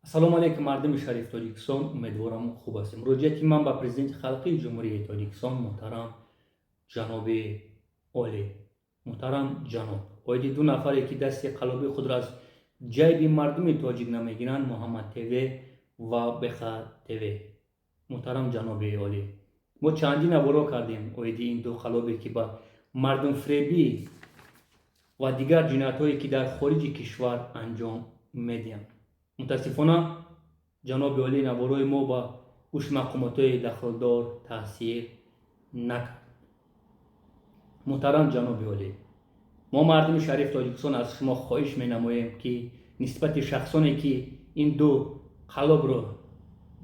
Ассалому алайкум, мардуми шариф Тоҷикистон, умедворам, хуб ҳастем. Муроҷиати ман ба Президенти Халқии Ҷумҳурии Тоҷикистон, муҳтарам ҷаноби олӣ. Муҳтарам ҷаноб, оиди ду нафаре, ки дасти қаллобии худро аз ҷайби мардуми тоҷик намегиранд, Муҳаммад ТВ ва Беха ТВ. Муҳтарам ҷаноби олӣ, мо чандин наворо кардем оиди ин ду қаллобе, ки ба мардумфиребӣ ва дигар ҷиноятҳое, ки дар хориҷи кишвар анҷом медиҳанд. Мутаассифона, ҷаноби олӣ, наворои мо ба гӯши мақомотҳои дахлдор таъсир накард. Муҳтарам ҷаноби олӣ, мо, мардуми шариф Тоҷикистон, аз шумо хоҳиш менамоем, ки нисбати шахсоне, ки ин ду қаллобро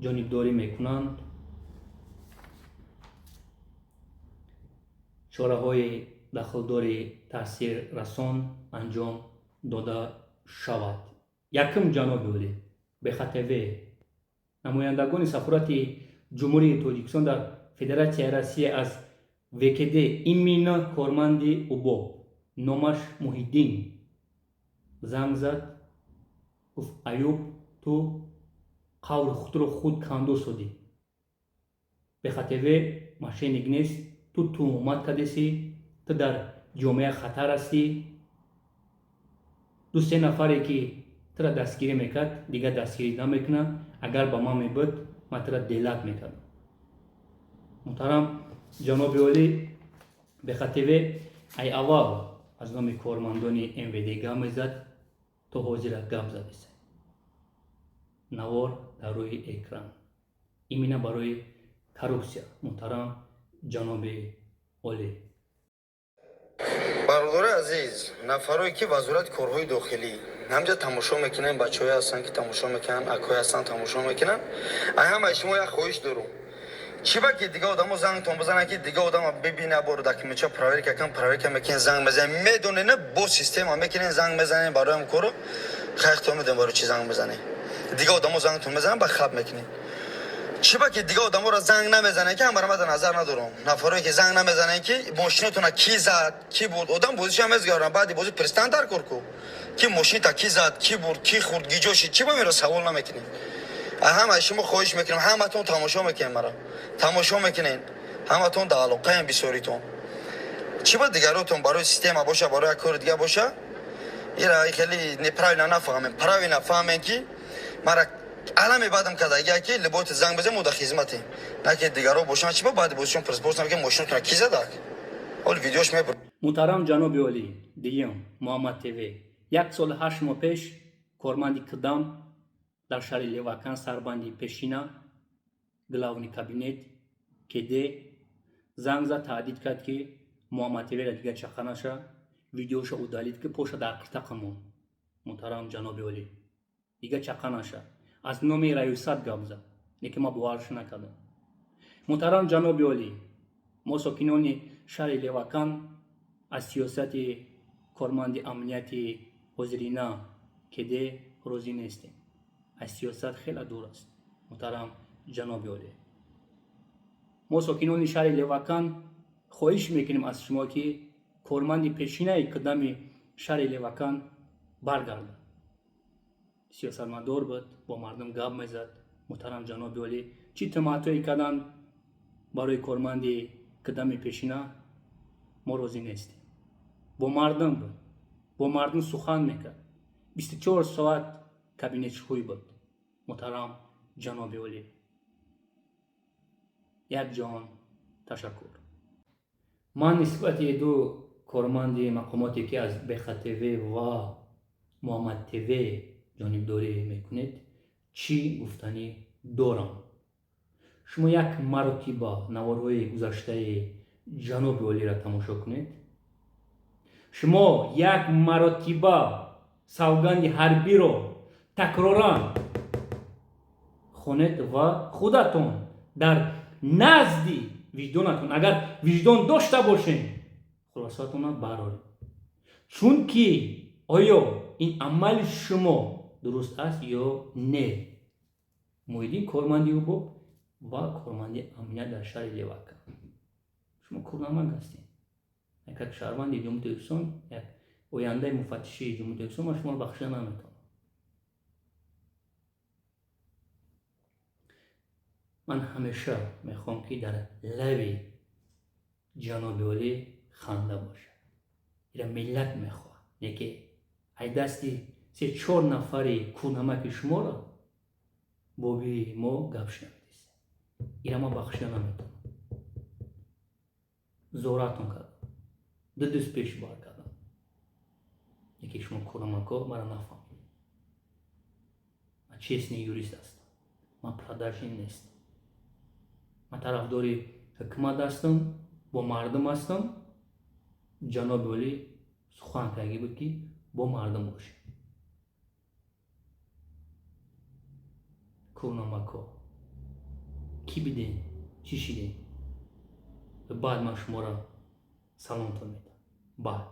ҷонибдорӣ мекунанд, чораҳои дахлдори таъсиррасон анҷом дода шавад. Якум, ҷаноби олӣ, Беха ТВ. Намояндагони сафорати Ҷумҳурии Тоҷикистон дар Федератсияи Россия аз ВКД, именно корманди УБО, номаш Муҳиддин, занг зад, гуфт: «Аюб, ту қаври худро худ кандо содӣ. Беха ТВ мошенник нест, ту туҳмат кардеси, ту дар ҷомеа хатар ҳастӣ. Ду се нафаре, ки тура дастгирӣ мекард, дигар дастгирӣ намекунад. Агар ба ман мебуд, ман тура делать мекардам». Муҳтарам ҷаноби олӣ, Беха ТВ ай аввал аз номи кормандони МВД гап мезад, то ҳозира гап задеса. Навор дар рӯи экран, именно барои коррупсия. Муҳтарам ҷаноби олӣ. Бародари азиз, нафарое, ки Вазорати корҳои дохилӣ ҳамҷа тамошо мекунанд, бачаҳое ҳастанд, ки тамошо мекунанд, акҳое ҳастанд, тамошо мекунанд, ай ҳамаи шумо як хоҳиш дорум. Чӣ ба ки дига одамо зангтон бизананд, ки дига одама бибина, бор документча проверка кан, проверка мекунен, занг мезанем, медонен, бо система мекунен, занг мезанем барои ҳам кору хайхтон медонем, барои чӣ занг мезанем. Дига одамо зангтон мезананд, ба хаб мекунем. Чӣ ба ки дига одаморо занг намезанем, ки ҳамара мада назар надорам, нафарое, ки занг намезанем, ки мошинатона ки зад, ки бурд? Одам бозиша мезгарам, баъди бозӣ пристан дар кор ку, ки мошината ки зад, ки бурд, ки хӯрд, гиҷо шид? Чӣ ба меро савол намекунем? Ҳамаи шумо хоҳиш мекунем, ҳаматон тамошо мекунем, мара тамошо мекунен, ҳаматон дар алоқаем бисёритон. Чӣ ба дигаротон барои система боша, барои як кори дига боша, ира хеле неправильно нафаҳмем, правильно фаҳмем, ки мара аламе баъдам кардагия, ки либоти занг безем, мо дар хизматем, на ки дигаро бошанд. Чӣ ба баъди бозишон прспорсам, ки мошинатона ки задак? Ҳол видеош мебур. Муҳтарам ҷаноби олӣ, дуюм, Муҳаммад ТВ. 1 соли 8 моҳ пеш корманди КДАМ дар шаҳри Левакан, сарбанди пешина, главный кабинет КД, занг зад, таҳдид кард, ки Муҳаммад ТВра дигар чақа наша, видеоша удалить ки, поша дар қиртақа мон. Муҳтарам ҷаноби олӣ, дигар чақа наша, аз номи раёсат гап зад, лекин ман боварш накардам. Муҳтарам ҷаноби олӣ, мо, сокинони шаҳри Левакан, аз сиёсати корманди амнияти ҳозирина КД розӣ нестем, аз сиёсат хеле дур аст. Муҳтарам ҷаноби олӣ, мо, сокинони шаҳри Левакан, хоҳиш мекунем аз шумо, ки корманди пешинаи КДАМи шаҳри Левакан баргардад. Сиёсатмадор буд, бо мардум гап мезад. Муҳтарам ҷаноби олӣ, чӣ туҳматҳое карданд барои корманди КДАМи пешина, мо розӣ нестем. Бо мардум буд, бо мардум сухан мекард, 24 соат кабинетшӯй буд. Муҳтарам ҷаноби олӣ, як ҷаҳон ташаккур. Ман нисбати ду корманди мақомоте, ки аз Беха ТВ ва Муҳаммад ТВ ҷонибдорӣ мекунед, чӣ гуфтанӣ дорам? Шумо як маротиба наворҳои гузаштаи ҷаноби олиро тамошо кунед. Шумо як маротиба савганди ҳарбиро такроран хонед ва худатон дар назди виҷдонатон, агар виҷдон дошта бошед, хулосаатонро бароред, чунки оё ин амали шумо дуруст аст ё не. Муҳиддин, корманди УБОП ва корманди амният дар шаҳри Левака, шумо курнамак ҳастед. Як шаҳрванди Ҷумҳури Тоҷикистон, як ояндаи муфаттишии Ҷумҳури Тоҷикистон, ман шуморо бахшида наметавонам. Ман ҳамеша мехоҳам, ки дар лаби ҷаноби олӣ ханда бошад. Ира миллат мехоҳад, не ки ай дасти се чор нафари кӯрнамаки шуморо боби мо гап шунавидист. Ира ман бахшида наметавонам. Зоратон кардам, ду дӯст пеш бар кардам, яке шумо кӯрнамакҳо мара нафаҳмид. Ман честный юрист ҳастам, ман продажный нестам. Ман тарафдори ҳукумат ҳастам, бо мардум ҳастам. Ҷаноби олӣ сухан кардагӣ буд, ки бо мардум бошем. Кӯрнамакҳо кӣ биден, чӣ шидем? Баъд ман шуморо саломтон медам. Баъд.